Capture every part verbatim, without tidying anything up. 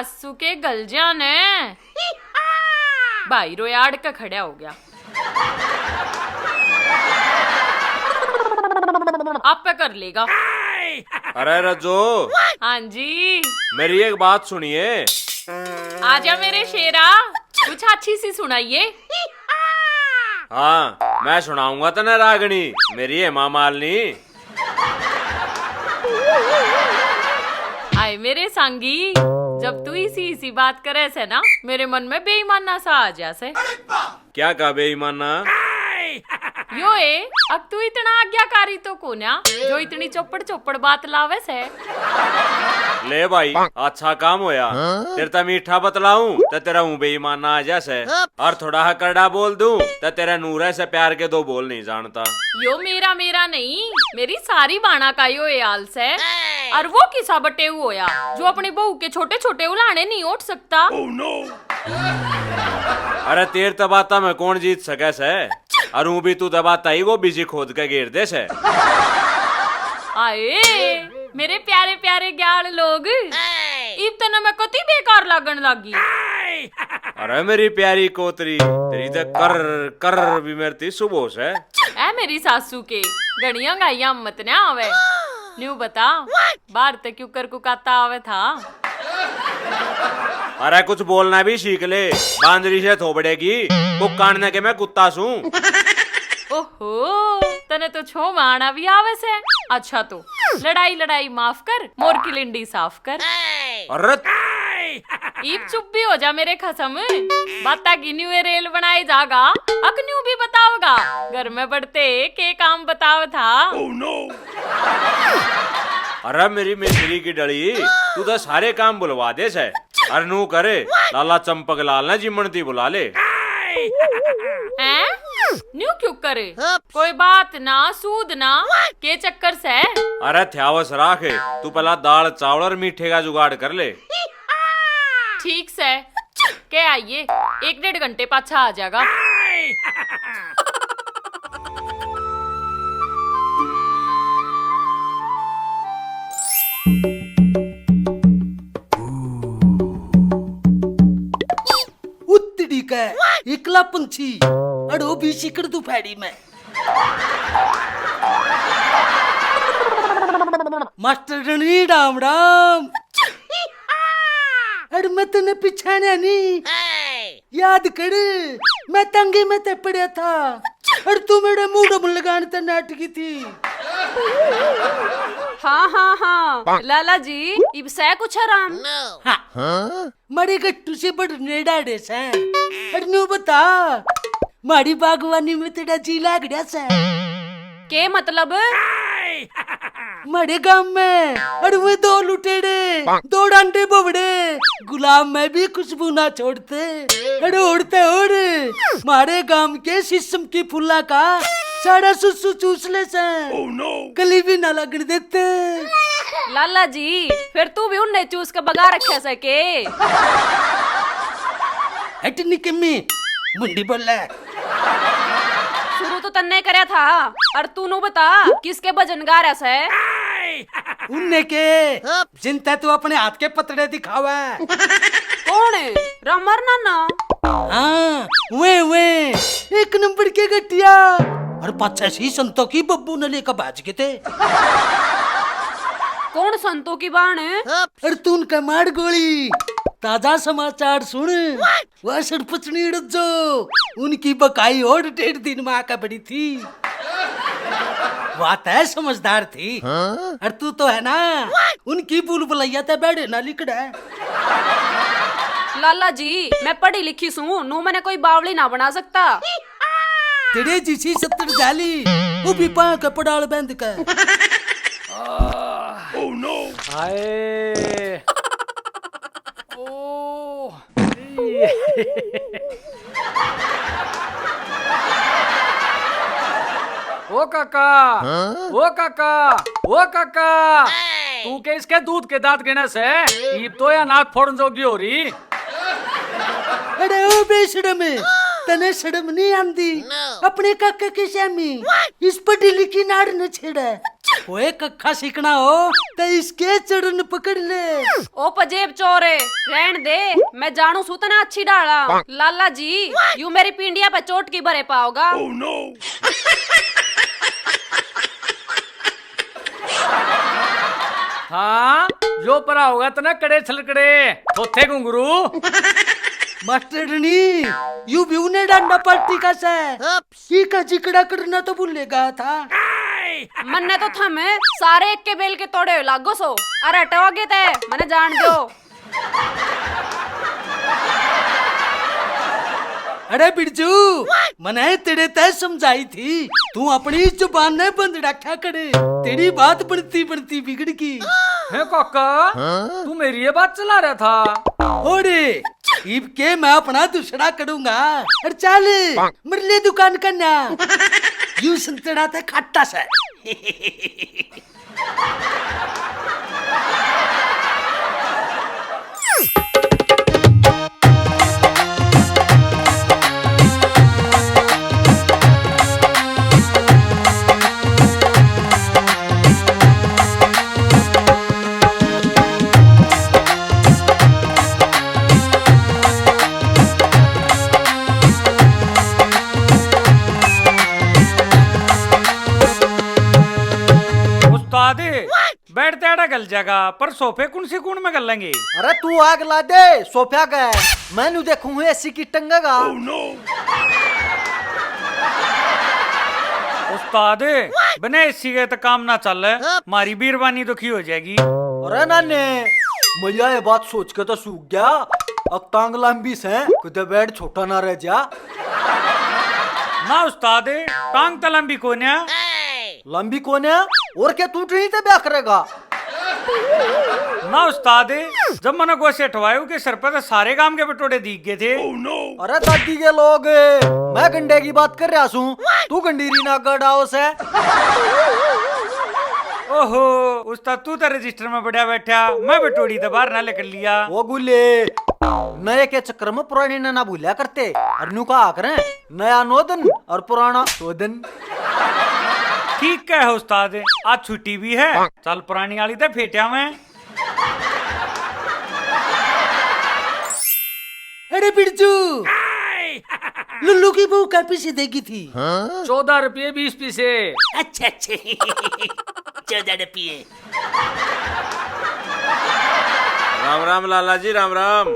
सासू के गल जाने। भाई रोया अड़ के खड़ा हो गया। आप पे कर लेगा। अरे रजो। हाँ जी। मेरी एक बात सुनिए। आजा मेरे शेरा, कुछ अच्छी सी सुनाइए। हाँ, मैं सुनाऊंगा तने रागनी, मेरी हेमा मालिनी। आए मेरे संगी, जब तू इसी इसी बात करे से ना, मेरे मन में बेईमाना सा आ जा से। क्या का बेईमाना? यो ए, अब तू इतना आज्ञाकारी तो कोन्या, जो इतनी चौपड़ चौपड़ बात लावे से। ले भाई, अच्छा काम होया। तेरे ते मीठा बतलाऊं तो तेरा हूँ बेईमाना आ जा से, और थोड़ा हा करड़ा बोल दूं तो तेरा नूरे से प्यार के दो बोल नहीं जानता। यो मेरा मेरा नहीं, मेरी सारी बाणा का यो ए हाल से। और वो किसा बटेऊ होया जो अपनी बहू के छोटे छोटे उलाने नहीं ओट सकता। अरे तेरे तबाता में कौन जीत सके से? अर ऊं भी तू दबाता ही वो बिजी खोद के घेर दे से। आए मेरे प्यारे प्यारे ग्याल लोग, इब तो ना मैं कती बेकार लागण लागी। अरे मेरी प्यारी कोतरी, तेरी तो कर कर भी मेरी ती सुबह से। ए मेरी सासू के घणिया गाइया मत ना आवे। न्यू बता, बाहर ते क्यों कर कुकाता आवे था? अरे कुछ बोलना भी सीख ले, बांदरी से थोबड़ेगी, कुकान ने के मैं कुत्ता सूं। ओहो, तने तो छो मारना भी आवे से। अच्छा तो लड़ाई लड़ाई माफ कर, मोर की लिंडी साफ कर। अरे ईब चुप भी हो जा मेरे खसम। बाता की न्यू रेल बनाए जागा, अक न्यू भी बताओगा। घर में बढ़ते के काम बताओ था। अरे मेरी मिस्त्री की डली, तू तो सारे काम बुलवा दे से। अरे नू करे, लाला चंपक लाल ने जिमण ती बुला ले। हैं? न्यू क्यों करे? कोई बात ना, सूद ना, के चक्कर से? अरे थ्यावस राख, तू पहला दाल चावल और मीठे का जुगाड़ कर ले। ठीक से, के आइए, एक डेढ़ घंटे पाछा आ जाएगा। उतड़ी के एकला पंछी अड़ो भी सिकड़ दोपहरी में। मास्टर रणी राम राम। अड़ मैं तने पिछाण्या नहीं। याद कर, मैं तंगे में ते पड़या था। अड़ तू मेरे मूड में लगान ते नाटकी थी। हाँ हाँ हाँ लाला जी, इब सै कुछ आराम। हाँ। मारे गट्टू से बड़ नेड़ाड़े से। अरे न्यू बता, मारी बागवानी में तेरा जी लागड़या से? के मतलब? मारे गांव में अरे वे दो लुटेरे, दो डांडे बवड़े, गुलाब में भी खुशबू ना छोड़ते। अरे उड़ते उड़, मारे गांव के शीशम की फूला का सारा सुसु चूस ले से। कली भी ना लगन देते। लाला जी, फिर तू भी उनने चूस के बगा रखे से के? हट निकम्मी, मुंडी बोले। शुरू तो तन्ने करया था, और तू नू बता किसके भजन गा रहा से? उनने के, जिनते तू अपने हाथ के पतड़े दिखावे। कौन है? रामर नाना? हाँ, वे, वे, एक नंबर के गट्टिया। और पाछे सी संतों की बब्बू ने लेकर भाज के थे। कौन संतों की बाण है? अरे तू उनका मार गोली। ताजा समाचार सुन। वह सरपंचनी रज्जो, उनकी बकाई और डेढ़ दिन में आके बड़ी थी। वह तय समझदार थी। हाँ? और तू तो है ना, उनकी बुलबुलैया ते बैठे ना लिकड़ा। लाला जी, मैं पढ़ी लिखी सूं, नू मैंने कोई बावली ना बना सकता। तेरे जिसी सत्तर जाली, वो भी पां के पड़ाल बंद कर। हाय। ओ। ओ काका, हाँ? ओ काका, ओ काका, तू के इसके दूध के दांत गिणे से? ईब तो या नाक फोड़न जोगी हो रही। अरे ओ बेशरम, तने शर्म नहीं आंदी? अपने काका के स्यामी इस पढ़ी लिखी नाड़ न छेड़े। कोई कखा सीखना हो तो इसके चरण पकड़ ले। ओ पजेब चोर, रहन दे, मैं जानू सू तना अच्छी डाला। लाला जी, यू मेरी पींडिया पे चोट की भरे पाओगा। Oh no! हाँ, यो परा होगा तना कड़े छलकड़े, थोथे घुंघरू। मास्टरनी, यू भी उन्हें डांडा पार्टी का से। की का जिकड़ा करना तो भूलेगा था। मन्ने तो थम सारे एक के बेल के तोड़े हुए लागो सो। अरे हटो आगे ते, मने जान दो। अरे बिरजू, मने तेरे तय समझाई थी, तू अपनी जुबान ने बंद रखा करे। तेरी बात बनती बनती बिगड़ गई। है काका, तू मेरी ये बात चला रहा था? ओरे, इब के मैं अपना दूसरा करूंगा। अरे चल, मरले दुकान का ना। यू संतरा ते खाटा से। उस्ताद, बैठ ते आड़ा गल जाएगा, पर सोफे कौन सी कौन में गल लेंगे? अरे तू आग ला दे सोफा के, मैं न्यू देखूं हूँ एसी की टंगेगा। उस्ताद, बिना एसी के तो काम ना चले, मारी बीरबानी दुखी हो जाएगी। अरे नाने, मैं ये बात सोच के तो सूख गया। अब टांग लंबी से, कदे बेड छोटा ना रह जा। ना उस्ताद, टांग तो लंबी कोन्या। लंबी कोन्या? और के तू टणी ते ब्याह करेगा? ना उस्ताद, जब मने गोसे ठवाए के सर पे तो सारे गांव के बटोड़े दिख गए थे। अरे दादी के लोग, मैं गंडे की बात कर रहा सूं, तू गंडीरी ना गड़ाओ से। ओहो, उस्ताद तू तो रजिस्टर में बढ़िया बैठा, मैं बटोड़ी तो बाहर ना लेकर लिया। ओ गुले, नए के चक्कर में पुराने ने ना भूलिया करते, और न्यू कहा करें, नया नौ दिन और पुराना सौ दिन। ठीक कहे उस्ताद, आज छुट्टी भी है, चल पुरानी वाली ते फेटिया में। अरे बिरजू, लुल्लू की बहू का पैसे देगी थी? चौदह रुपये बीस पैसे। अच्छा, अच्छा। चौदह रुपये। राम राम लाला जी, राम राम।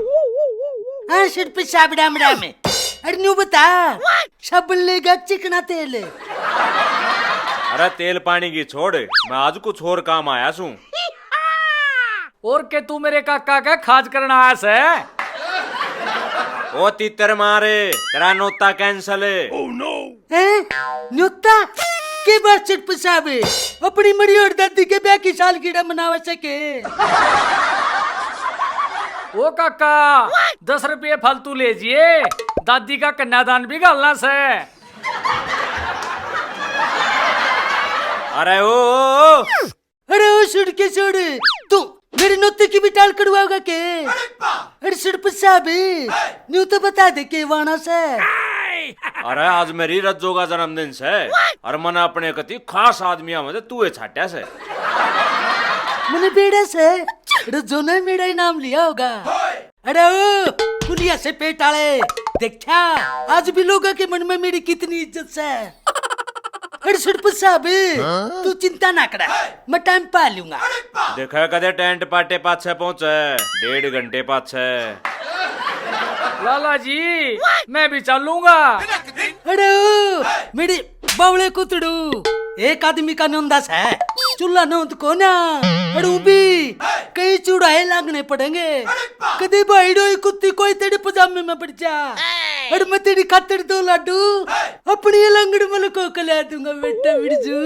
हाँ सरपंच साहब, राम राम। अरे न्यू बता, साबुन लेगा चिकना तेल? अरे तेल पानी की छोड़, मैं आज कुछ और काम आया सूं। और के तू मेरे काका का खाज करना आया से? ओ तीतर मारे, तेरा नोता कैंसिल। हैं? न्योता? के बात सरपंच साहब? अपनी मरी और दादी के ब्याह की सालगिरह मनावा सके? ओ काका, दस रुपये फालतू ले जिए, दादी का कन्यादान भी घालना से। अरे ओ, ओ, ओ। अरे ओ सुन के सुन, तू मेरी नोती की भी टाल कड़वाओगा के? अरे सरपंच साहब, न्यू तो बता दे के वाना से। अरे आज मेरी रज्जो का जन्मदिन से, और मने अपने कति खास आदमी में तू ही छाट्या से। मने बेड़ा से, रज्जो ने मेरा ही नाम लिया होगा। अरे ओ, पुलिया से पेट आले, देखा, आज भी लोगों के मन में मेरी कितनी इज्जत से। अरे सरपंच साहब, तू चिंता ना करे, मैं टाइम पा लूंगा। देखा कदे टेंट पाटे पाछे पहुंचे, डेढ़ घंटे पाछे। लाला जी, मैं भी चलूंगा। अरे ओ, मेरी बावले कुतड़ू, एक आदमी का नोंदा से, चूल्हा नोंद को ना, अड़ू भी कई चूड़ाए लागने पड़ेंगे। कदे भाई डोई कुत्ती कोई तेरे पजामे में पड़ जा, अड़ मैं तेरी खातिर दो लाडू अपनी लंगड़ मलको कला दूंगा बेटा बिरजू।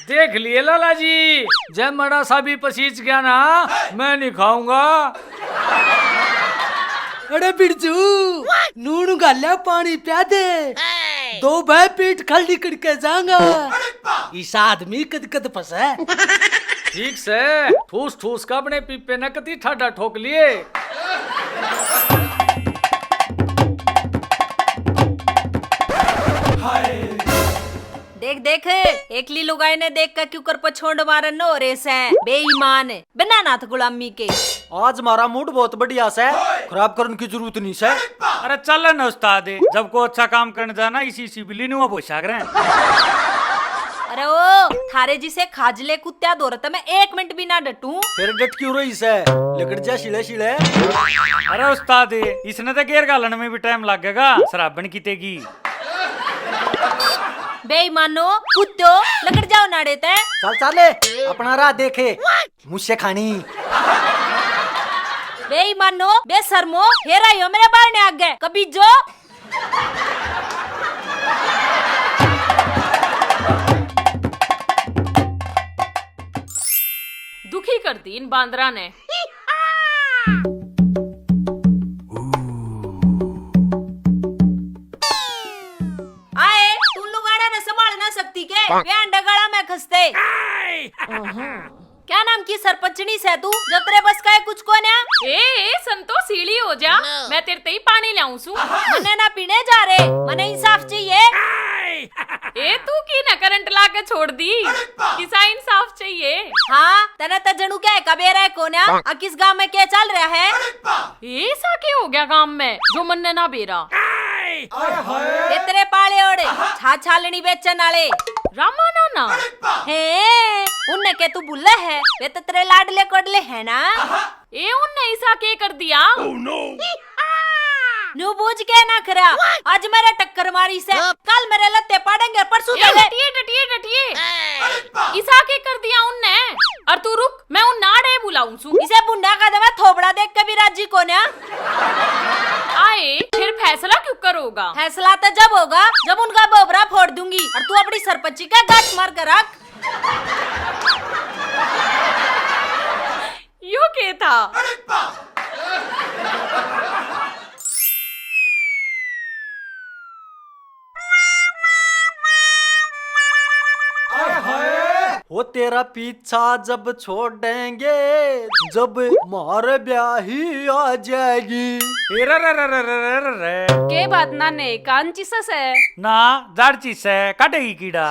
देख लिए लाला जी, जब मड़ा सा भी पसीज गया ना, मैं नहीं खाऊंगा। अरे बिरजू, नून गाल्या पानी प्या दे, दो बह पीठ खाली करके जाऊंगा। इस आदमी कद कद फंसे। ठीक से, ठूस ठूस का अपने पीपे ने कती ठाडा ठोक लिए। देख देख, एकली लुगाई ने देख के क्यों कर पछोंड मारन न हो रे सै, बेईमान, बिना नाथ गुलामी के। आज हमारा मूड बहुत बढ़िया सै, खराब करने की जरूरत नहीं सै। अरे चल न उस्ताद, जब को अच्छा काम करने जाना, इसी सिबली नुआ बोसा करें। अरे ओ, थारे जिसे खाजले कुत्त्या दौर त मैं एक मिनट भी ना डटूं। फिर डट क्यों रही सै? लिकड़ जा शिले शिले। अरे उस्ताद, इसने तो गेर घालन में भी टाइम लगेगा, शराबन कितेगी। बेईमानो, कुत्तो, लकड़ जाओ नाड़े ते। चल चल, अपना राह देखे, मुझसे खानी। बेईमानो, बेशर्मो, हेर आयो मेरे बारने आगे, कभी जो। दुखी कर दी इन बांदरा ने। आए, तू लुगाड़ा ने संभाल ना सकती के? वे अंडा गाला में खसते। क्या नाम की सरपंचनी सै तू, जो तेरे बस का है कुछ कोन्या? ए, ए, संतोष, सीढ़ी हो जा, मैं तेरे ते ही पानी ल्याऊं सूं। मने ना पीने जा रे, मने इंसाफ चाहिए। ए, तू की ना करंट ला के छोड़ दी, किसा इंसाफ चाहिए? हाँ, तने तो जणू क्या है, कबेरा है कोन्या, आ किस गांव में क्या चल रहा है? ए, ऐसा के हो गया गांव में जो मन्ने ना बेरा? ए तेरे पाले ओड़े, छा छालनी बेचन आले। रामा नाना। हे, उनने के तू बुल्ले है, वे तो तेरे लाडले कोडले है ना। ए, उनने ऐसा के कर दिया? न्यू बूझ के ना खरा, आज मेरे टक्कर मारी से, कल मेरे लत्ते पाड़ेंगे, परसों ए, तेरे डटिए, डटिए, डटिए। इसा के कर दिया उनने? और तू रुक, मैं उन नाड़े बुलाऊं सूं। इसे बुंडा का दवा थोबड़ा देख के भी राजी कोन्या। आए, फिर फैसला क्यों करोगा? फैसला तो जब होगा, जब उनका बोबरा फोड़ दूंगी और तू अपनी सरपंची का गांठ मार कर रख। यो के था? हो तेरा पीछा जब छोड़ेंगे, जब मार ब्याही आ जाएगी। ए रे रे रे रे रे रे रे। के बात नाने, कान चिसा सै? ना, जड़ चिसा सै, काटेगी कीड़ा।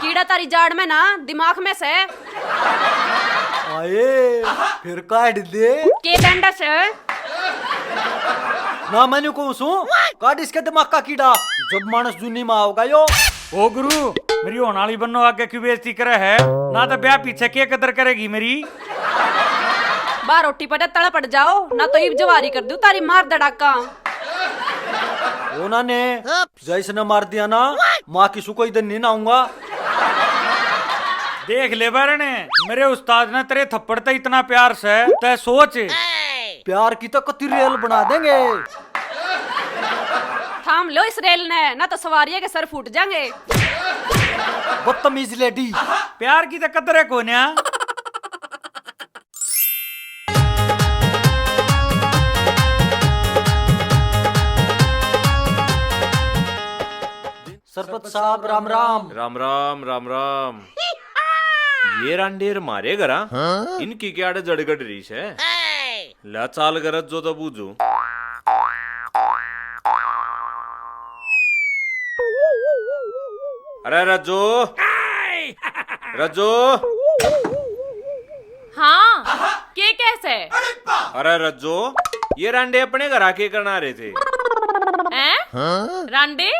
कीड़ा तारी जाड़ में ना, दिमाग में सै। आए, फिर काट दे। के डंडा सै? ना, मैं न्यू कहूं सूं, काट इसके दिमाग का कीड़ा, जब मानस जूनी में आओगा यो। ओ गुरु, मेरी होण आली बन्नो आगे क्यों बेइज्जती करे है? ना तो ब्याह पीछे के कदर करेगी मेरी? बाहर रोटी पर तले पड़ जाओ, ना तो इब जवारी कर दूं तारी मार दड़ाका। ओ नाने, जैसे ने मार दिया ना, माँ की सु कोई दिन नहीं नहाऊंगा। देख ले बारने, मेरे उस्ताद ने तेरे थप्पड़ ते इतना प्यार से, तै सोच। प्यार की तो कति रेल बना देंगे। थाम लो इस रेल ने, ना तो सवारियां के सर फूट जाएंगे। बदतमीज लेडी। प्यार की तो कदर है कोन्या। सरपंच साहब, राम राम। राम राम, राम राम। ये रांडेर मारे घरा, हाँ? इनकी क्या आड़े जड़ गड़ रही से? ला चाल गरज जो तो बूझू। अरे रज्जो, रज्जो। हाँ, के कैसे? अरे रज्जो, ये रांडे अपने घर आके करना रहे थे। हैं? हाँ? रांडे?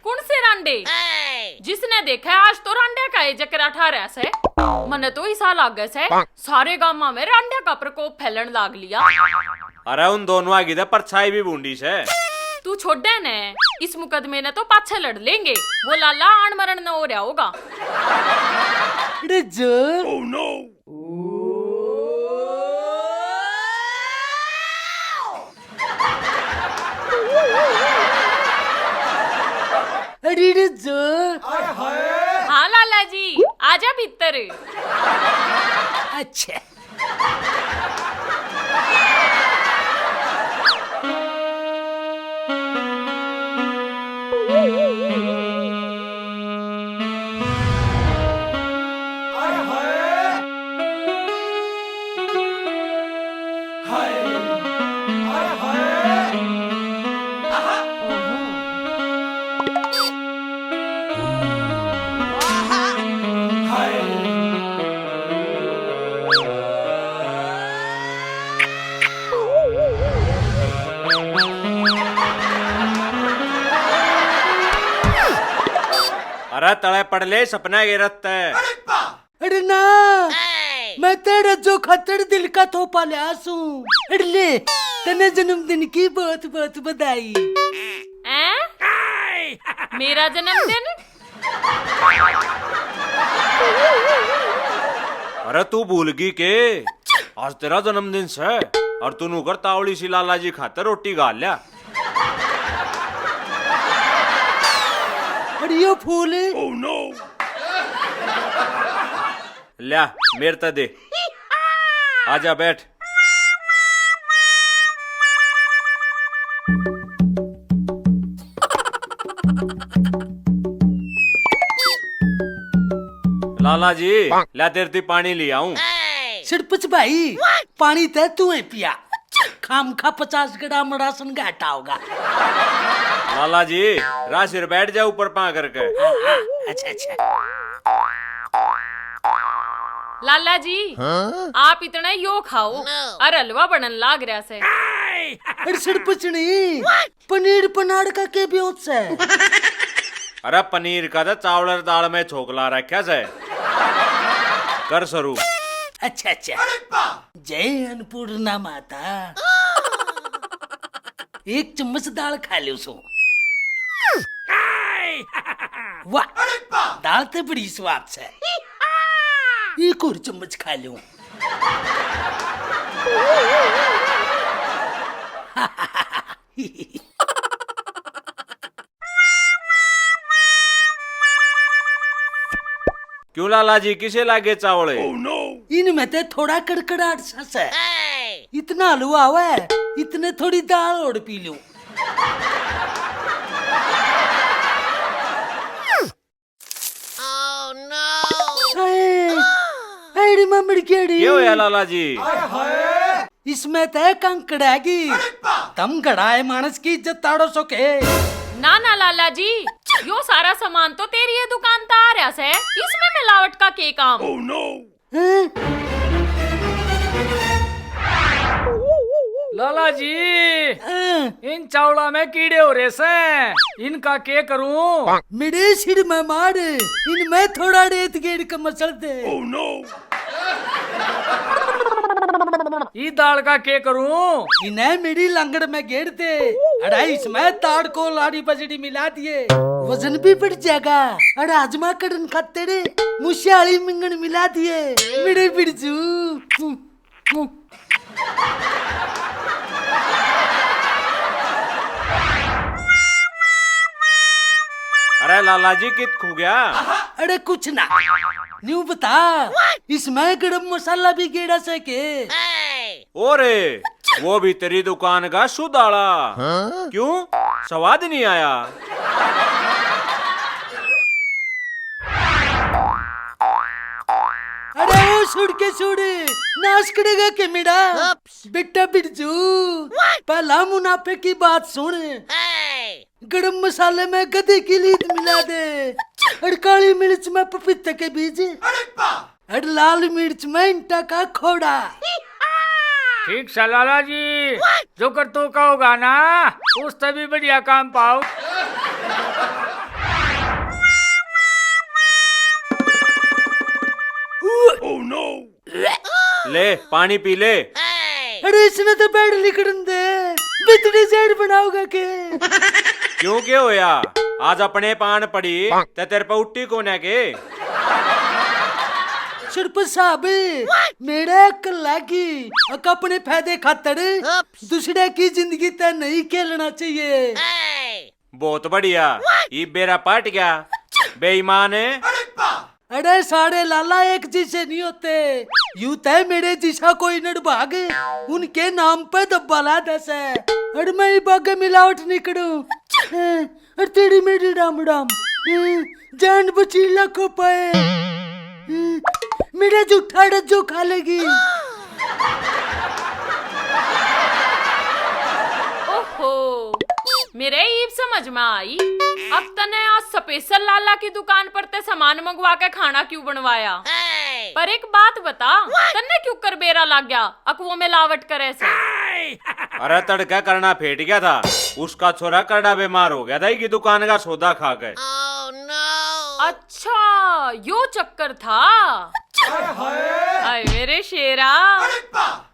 कौन से रांडे? जिसने देखा है, आज तो रांडे का ये जकरा ठा रहा से। मने तो इसा लागे से, सारे गामा में रांडे का प्रकोप फैलन लाग लिया। अरे उन दोनों आगे तो परछाई भी बूंदी से। तू छोड़े ने, इस मुकदमे ने तो पाछे लड़ लेंगे। वो लाला आण मरण न हो रहा होगा। अरे जो। Oh no। अरे रे जो। हाँ लाला जी, आजा भीतर। अच्छा। तै तले पड़ ले सपना के रस्ते। अरे ना, मैं तेरे जो खातर दिल का तोहफा ल्या सूं। अरे ले, तने जन्मदिन की बहुत बहुत बधाई। हैं? मेरा जन्मदिन? अरे तू भूल गई के? आज तेरा जन्मदिन से, और तू नू कर तावली सी लाला जी खातर रोटी घाल ल्या। अरे यो फूल। Oh no! ल्या, मेरे ते दे। आजा बैठ। लाला जी, ल्या तेरे ती पानी ले आऊं। सिरपच भाई, पानी ते तू ही पिया। खाम खा पचास गड़ा मड़ासन घाटा होगा। लाला जी, रा सिर बैठ जा ऊपर पा करके। हाँ, हाँ, अच्छा, अच्छा। लाला जी, हाँ? आप इतना यो खाओ, अर हलवा बनन लाग रहा से। अरे सिरपचनी, पनीर पनाड़ का के ब्योत से? अरे पनीर का तो चावल और दाल में छोकला रखा से। कर शुरू। अच्छा, अच्छा। जय अन्नपूर्णा माता। एक चम्मच दाल खा लो सो। वाह, दाल तो बड़ी स्वाद से। एक और चम्मच खा लो। क्यों लाला जी, किसे लागे चावल? इनमें ते थोड़ा कड़कड़ाट सा से। इतना हलवा हुआ है, इतने थोड़ी दाल और पी लो। हाय, एड़ी ममड़ केड़ी। क्या होया लाला जी? इसमें ते कंकड़ हैगी। तम घड़ा है मानस की इज्जत ताड़ो सो के। ना ना लाला जी, यो सारा सामान तो तेरी ये दुकान ता आ रहा से, इसमें मिलावट का के काम? हैं? लाला जी, हाँ। इन चावला में कीड़े हो रहे से, इनका के करूं? मेरे सिर में मार, इनमें थोड़ा रेत गेड़ के मसल दे। ई दाल का के करूं? इन्हें मेरी लांगड़ में गेड़ दे। अरे इसमें ताड़ को लाड़ी बजड़ी मिला दिए, वजन भी बढ़ जाएगा। अरे हाजमा कड़न खातर मूसियाली मिंगन मिला दिए, मेरे बिरजू। अरे लाला जी, कित खो गया? अरे कुछ ना, न्यू बता, इसमें गरम मसाला भी गेड़ा से के? ओरे, वो भी तेरी दुकान का सुधाला। हाँ? क्यों, स्वाद नहीं आया? अरे ओ सुड़ के सुड़, नाश करेगा के मेरा? बेटा बिरजू, पहला मुनाफे की बात सुन। गरम मसाले में गधे की लीद मिला दे, और काली मिर्च में पपीते के बीज, और लाल मिर्च में इंटा का खोड़ा। ठीक से लाला जी, जो कर तू कहोगा ना, उससे भी बढ़िया काम पाओ। ले, पानी पी ले। अरे इसने तो बेड लिकड़न दे, बितड़ी जेड बनाओगा के? क्यों, के होया? आज अपने पान पड़ी, ते तेरे पे उट्टी कोने के? सरपंच साहब, मेरे अक्ल लागी, अक अपने फायदे खातर दूसरे की जिंदगी ते नहीं खेलना चाहिए। बहुत बढ़िया, ये बेरा पाट गया, बेईमान है। अरे सारे लाला एक जैसे नहीं होते, यू तय मेरे जिसा कोई नड़ भाग, उनके नाम पे दब्बा ला दस है। अरे मैं बागे मिलावट नहीं करूं। अरे तेरी मेरी राम राम। जान बची लाखों पाए। मेरा जूठा रज्जो खा लेगी। ओहो, मेरे ईब समझ में आई। अब तने आज स्पेशल लाला की दुकान पर ते सामान मंगवा के खाना क्यों बनवाया? पर एक बात बता, तन्ने क्यों कर बेरा लाग गया अक वो मिलावट करे से? अरे तड़के करना फेट गया था, उसका छोरा करड़ा बीमार हो गया था इकी दुकान का सौदा खा के। अच्छा, यो चक्कर था। हाय मेरे शेरा,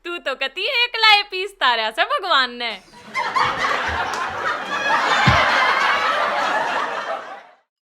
तू तो कती एकला ए पीसता रहा से भगवान ने।